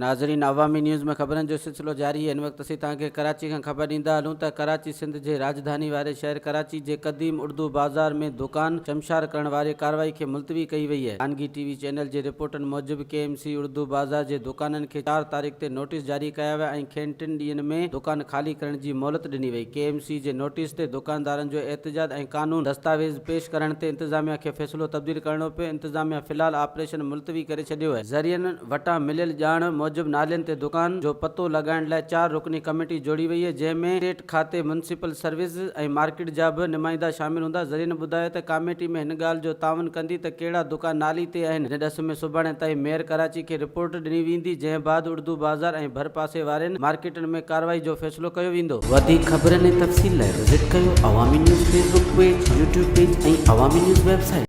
ناظرين عوامي نيوز ۾ خبرن جو سلسلو جاري هن وقت اسين توهان کي ڪراچي کان خبر ڏيندا هلون ته ڪراچي سنڌ جي راڄڌاني واري شهر ڪراچي جي قديم اردو بازار ۾ دڪان شمشار ڪرڻ واري ڪارروائي کي ملتوي ڪئي وئي آهي. خانگي ٽي وي چينل جي رپورٽن موجب ڪي ايم سي اردو بازار جي دڪانن کي چار تاريخ تي نوٽيس جاري ڪيا ويا ۽ کين ٽن ڏينهن ۾ دڪان خالي ڪرڻ جي مهلت ڏني وئي. ڪي ايم سي جي نوٽيس تي دڪاندارن جو احتجاج ۽ قانون دستاويز پيش ڪرڻ تي انتظاميا کي فيصلو تبديل ڪرڻو پيو، انتظاميا في الحال آپريشن ملتوي ڪري ڇڏيو آهي. ذريعن وٽان مليل ڄاڻ موجب نالين تي دڪان جو پتو لڳائڻ لاء چار رڪني ڪميٽي جوڙي وئي آهي، جنهن ۾ اسٽيٽ کاتي، ميونسپل سروسز ۽ مارڪيٽ جا به نمائندا شامل هوندا. ذريعن ٻڌايو ته ڪاميٽي ۾ هن ڳالهه جو تعاون ڪندي ته ڪهڙا دڪان نالي تي آهن، ان ڏس ۾ سڀاڻي تائين ميئر ڪراچي کي رپورٽ ڏني ويندي، جنهن بعد اردو بازار ۽ ڀرپاسي وارين مارڪيٽن ۾ ڪارروائي جو فيصلو ڪيو ويندو. وڌيڪ خبرن ۽ تفصيل لاء وزٽ ڪيو Awami news Facebook page, YouTube page ۽ Awami news website.